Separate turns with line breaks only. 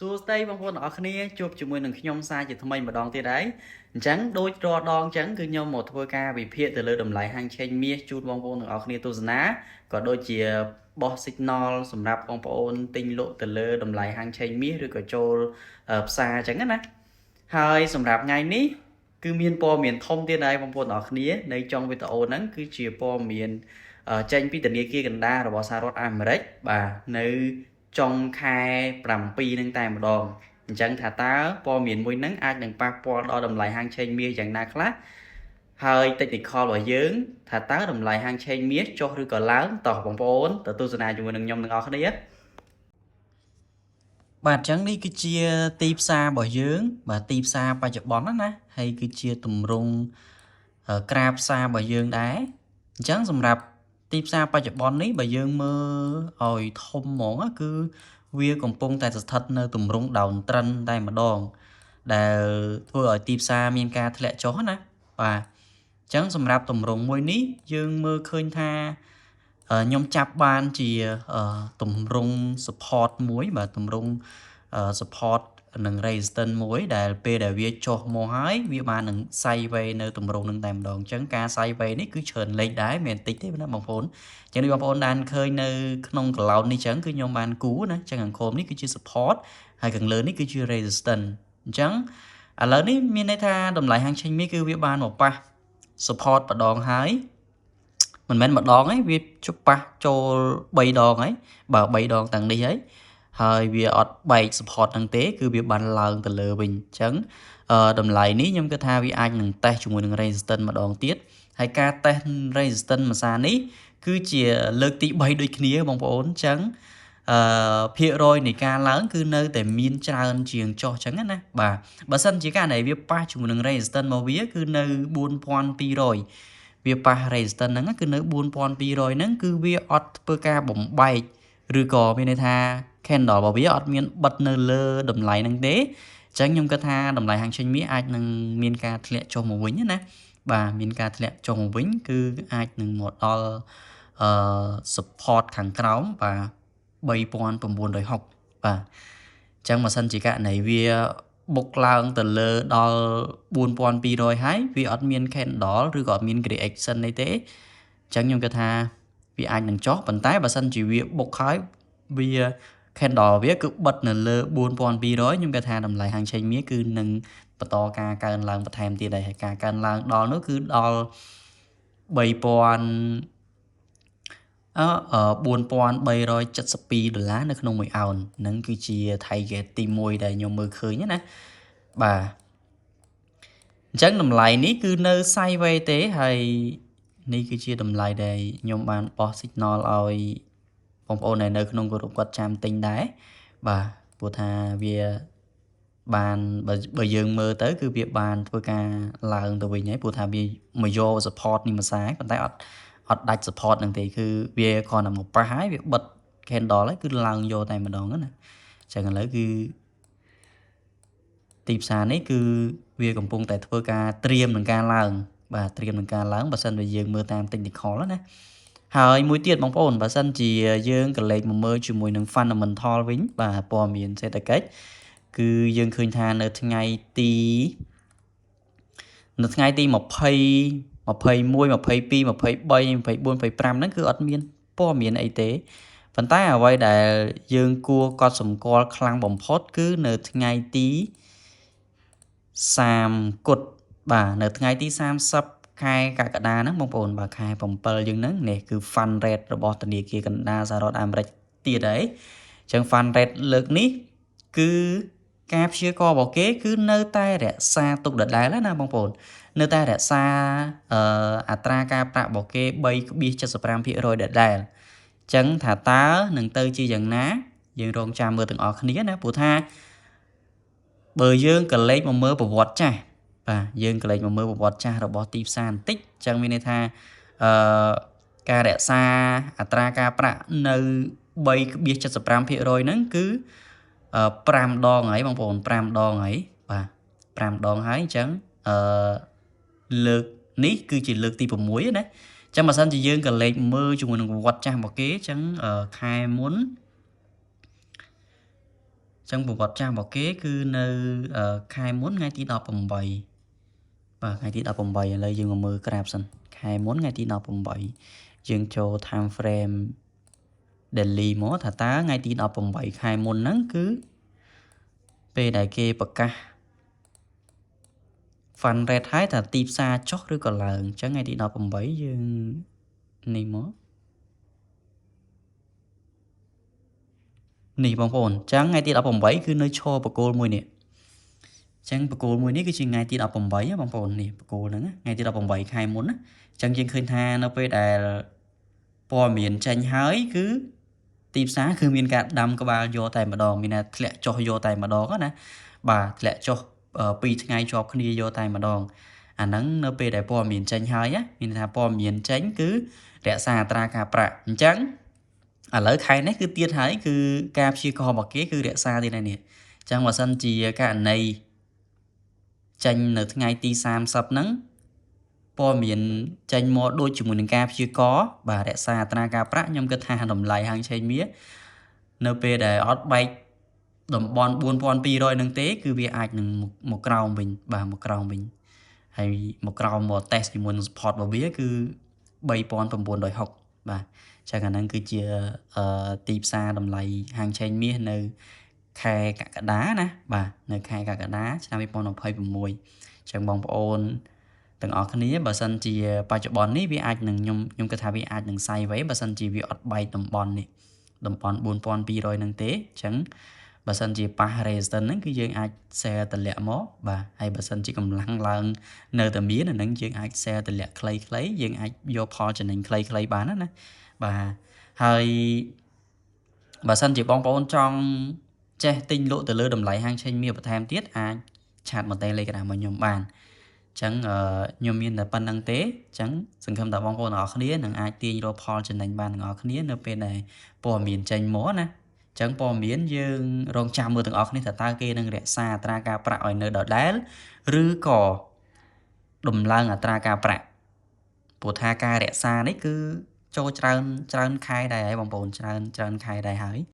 សួស្តីបងប្អូនទាំងអស់គ្នាជួបជាមួយនឹងខ្ញុំសាជាថ្មីម្ដងទៀតហើយអញ្ចឹងដូចរាល់ដងអញ្ចឹងគឺខ្ញុំមកធ្វើការវិភាគទៅលើតម្លៃហាងឆេងមាសជូនបងប្អូនទាំងអស់គ្នាទស្សនាក៏ដូចជាបោះ signal សម្រាប់បងប្អូនទិញលក់ទៅលើតម្លៃហាងឆេងមាសឬក៏ចូលផ្សារអញ្ចឹងណាហើយសម្រាប់ថ្ងៃនេះគឺមានព័ត៌មានធំទៀតហើយបងប្អូនទាំងអស់គ្នានៅចុងវីដេអូហ្នឹងគឺជាព័ត៌មានចេញពីធនាគារកណ្ដាលរបស់សហរដ្ឋអាមេរិកបាទនៅចុងខែ7នឹងតែម្ដងអញ្ចឹងថាតើព័ត៌មានមួយហ្នឹងអាចនឹងប៉ះពាល់ដល់តម្លៃហាងឆេងមាសយ៉ាងណាខ្លះហើយ technical របស់យើងថាតើតម្លៃហាងឆេងមាសចុះឬក៏ឡើងតោះបងប្អូនទៅទស្សនាជាមួយនឹងខ្ញុំទាំងអស់គ្នាបាទអញ្ចឹងនេះគឺជាទីផ្សាររបស់យើង បាទទីផ្សារបច្ចុប្បន្នណាហើយគឺជាទម្រង់ក្រាបផ្សាររបស់យើងដែរអញ្ចឹងសម្រាប់ទីផ្សារបច្ចុប្បន្ននេះបើយើងមើលឲ្យធំហ្មងគឺវាកំពុងតែស្ថិតនៅទម្រង់ down trend តែម្ដងដែលធ្វើឲ្យទីផ្សារមានការធ្លាក់ចុះណាបាទអញ្ចឹងសម្រាប់ទម្រង់មួយនេះយើងមើលឃើញថាខ្ញុំចាប់បានជាទម្រង់ support មួយបាទទម្រង់ support និង resistance មួយដែលពេលដែលវាចុះមកហើយវាបាននឹង sideways នៅទម្រង់នឹងតែម្ដងអញ្ចឹងការ sideways នេះគឺច្រើនលេខដែរមិនតិចទេណាបងប្អូនអញ្ចឹងដូចបងប្អូនបានឃើញនៅក្នុង cloud នេះអញ្ចឹងគឺខ្ញុំបានគូណាអញ្ចឹងខាងក្រោមនេះគឺជា support ហើយខាងលើនេះគឺជា resistance អញ្ចឹងឥឡូវនេះមានន័យថាតម្លៃហាងឆេងមាសគឺវាបានមកប៉ះ support ម្ដងហើយមិនមែនម្ដងទេវាជប៉ះចូល3ដងហើយបើ3ដងទាំងនេះហើយហើយវាអត់បែក support ហ្នឹងទេគឺវាបានឡើងទៅលើវិញអញ្ចឹងតម្លៃនេះខ្ញុំគិតថាវាអាចនឹងតេស្តជាមួយនឹង resistance ម្ដងទៀតហើយការតេស្ត resistance មួយសារនេះគឺជាលើកទី3ដូចគ្នាបងប្អូនអញ្ចឹង អឺភាគរយនៃការឡើងគឺនៅតែមានច្រើនជាងចុះចឹងណាបាទបើសិនជាករណីវាប៉ះជាមួយនឹង resistance របស់វាគឺនៅ4200វាប៉ះ resistance ហ្នឹងគឺនៅ4200ហ្នឹងគឺវាអត់ធ្វើការបំបែកឬក៏មានន័យថា candle របស់វាអត់មានបិទនៅលើតម្លៃហ្នឹងទេអញ្ចឹងខ្ញុំគិតថាតម្លៃហាងឆេងមាសអាចនឹងមានការធ្លាក់ចុះមកវិញណាបាទមានការធ្លាក់ចុះមកវិញគឺអាចនឹងមកដល់អឺ support ខាងក្រោមបាទ3960បាទអញ្ចឹងបើសិនជាករណីវាបុកឡើងទៅលើដល់4200ហើយវាអត់មាន candle ឬក៏អត់មាន reaction អីទេអញ្ចឹងខ្ញុំគិតថាវាអាចនឹងចុះប៉ុន្តែបើសិនជាវាបុកហើយវា candle វាគឺបិទនៅលើ4200ខ្ញុំគិតថាតម្លៃហាងឆេងមាសគឺនឹងបន្តការកើនឡើងបន្ថែមទៀតដែរហើយការកើនឡើងដល់នោះគឺដល់3000អឺ4372ដុល្លារនៅក្នុងមួយអោនហ្នឹងគឺជា target ទី1ដែលខ្ញុំមើលឃើញណាបាទអញ្ចឹងតម្លៃនេះគឺនៅ sideways ទេហើយនេះគឺជាតម្លៃដែលខ្ញុំបានបោះ signal ឲ្យបងប្អូនដែលនៅក្នុងក្រុមគាត់ចាំទិញដែរបាទព្រោះថាវាបានបើយើងមើលទៅគឺវាបានធ្វើការឡើងទៅវិញហើយព្រោះថាវាមកយក support នេះមួយសារប៉ុន្តែអត់អត់ដាច់ support ហ្នឹងទេគឺវាគ្រាន់តែមកប៉ះហើយវាបិទ candle ហើយគឺឡើងយកតែម្ដងណាអញ្ចឹងឥឡូវគឺទីផ្សារនេះគឺវាកំពុងតែធ្វើការត្រៀមនឹងការឡើងបាទត្រៀមនឹងការឡើងបើសិនជាយើងមើលតាម technical ណាហើយមួយទៀតបងប្អូនបើសិនជាយើងក្រឡេកមកមើលជាមួយនឹង fundamental វិញបាទព័ត៌មានសេដ្ឋកិច្ចគឺយើងឃើញថានៅថ្ងៃទី20 21 22 23 24 25ហ្នឹងគឺអត់មានព័ត៌មានអីទេ ប៉ុន្តែអ្វីដែលយើងគួរកត់សម្គាល់ខ្លាំងបំផុតគឺនៅថ្ងៃទី30គុតបាទនៅថ្ងៃទី30ខែកក្កដាហ្នឹងបងប្អូនបាទខែ7យើងហ្នឹងនេះគឺ fund rate របស់ធនាគារកណ្ដាលសហរដ្ឋអាមេរិកទៀតហើយអញ្ចឹង fund rate លើកនេះគឺការព្យាករណ៍របស់គេគឺនៅតែរក្សាទុកដដែលណាបងប្អូននៅតែរក្សាអត្រាការប្រាក់របស់គេ3.75%ដដែលអញ្ចឹងថាតើនឹងទៅជាយ៉ាងណាយើងរងចាំមើលទាំងអស់គ្នាណាព្រោះថាបើយើងក្រឡេកមកមើលប្រវត្តិចាស់បាទយើងក្រឡេកមកមើលប្រវត្តិចាស់របស់ទីផ្សារបន្តិចអញ្ចឹងមានន័យថាអឺការរក្សាអត្រាការប្រាក់នៅ3.75%ហ្នឹងគឺ5ដងហើយបងប្អូន5ដងហើយបាទ5ដងហើយអញ្ចឹងអឺលើកនេះគឺជាលើកទី6ណាអញ្ចឹងបើសិនជាយើងក្រឡេកមើលជាមួយនឹងប្រវត្តិចាស់របស់គេអញ្ចឹងខែមុន ចឹងប្រវត្តិចាស់របស់គេគឺនៅខែមុនថ្ងៃទី18បាទថ្ងៃទី18ឥឡូវយើងមកមើលក្រាបសិនខែមុនថ្ងៃទី18យើងចូល time frame daily មកថាតើថ្ងៃទី18ខែមុនហ្នឹងគឺពេលដែលគេប្រកាស fund rate ហើយថាទីផ្សារចុះឬក៏ឡើងអញ្ចឹងថ្ងៃទី18យើងនេះមកនេះបងប្អូនអញ្ចឹងថ្ងៃទី18គឺនៅឈរបកគោលមួយនេះអញ្ចឹងបកគោលមួយនេះគឺជាថ្ងៃទី18បងប្អូននេះបកគោលហ្នឹងថ្ងៃទី18ខែមុនណាអញ្ចឹងយើងឃើញថានៅពេលដែលព័ត៌មានចេញហើយគឺទីផ្សារគឺមានការដាំក្បាលយកតែម្ដងមានថាធ្លាក់ចុះយកតែម្ដងណាបាទធ្លាក់ចុះ2ថ្ងៃជាប់គ្នាយកតែម្ដងអាហ្នឹងនៅពេលដែលព័ត៌មានចេញហើយមានថាព័ត៌មានចេញគឺរក្សាអត្រាការប្រាក់អញ្ចឹងឥឡូវខែនេះគឺទៀតហើយគឺការព្យាករណ៍របស់គេគឺរក្សាទៀតហើយនេះអញ្ចឹងបើសិនជាករណីចេញនៅថ្ងៃទី30ហ្នឹងព័ត៌មានចេញមកដូចជាមួយនឹងការព្យាករណ៍បាទរក្សាអត្រាការប្រាក់ខ្ញុំគិតថាតម្លៃហាងឆេងមាសនៅពេលដែលអត់បែកតំបន់4200នឹងទេគឺវាអាចនឹងមកក្រោមវិញបាទមកក្រោមវិញហើយមកក្រោមមកតេស្តជាមួយនឹង support របស់វាគឺ3960បាទចឹងអាហ្នឹងគឺជាទីផ្សារតម្លៃហាងឆេងមាសនៅខែកក្កដាណាបាទនៅខែកក្កដាឆ្នាំ2026ចឹងបងប្អូនទាំងអស់គ្នាបើសិនជាបច្ចុប្បន្ននេះវាអាចនឹងខ្ញុំគិតថាវាអាចនឹង sideways បើសិនជាវាអត់បែកតំបន់នេះតំបន់4200ហ្នឹងទេអញ្ចឹងបើសិនជាប៉ះ resistance ហ្នឹងគឺយើងអាច sell តម្លាក់មកបាទហើយបើសិនជាកម្លាំងឡើងនៅតែមានអាហ្នឹងយើងអាច sell តម្លាក់ខ្លីៗយើងអាចយកផលចំណេញខ្លីៗបានណាបាទហើយបើសិនជាបងប្អូនចង់ចេះទិញលក់ទៅលើតម្លៃហាងឆេងមាសបន្ថែមទៀតអាច chat មក Telegram មកខ្ញុំបានចឹងខ្ញុំមានតែប៉ុណ្្នឹងទេចឹងសង្ឃឹមថាបងប្អូនទាំងអស់គ្នានឹងអាចទាញរកផលចំណេញបានទាំងអស់គ្នានៅពេលដែលព័ត៌មានចេញមកណាចឹងព័ត៌មានយើងរងចាំមើលទាំងអស់គ្នាថាតើគេនឹងរក្សាអត្រាការប្រាក់ឲ្យនៅដដែលឬក៏ដំឡើងអត្រាការប្រាក់ព្រោះថាការរក្សានេះគឺចូលច្រើនច្រើនខែដែរហើយបងប្អូនច្រើនច្រើនខែដែរហើយ។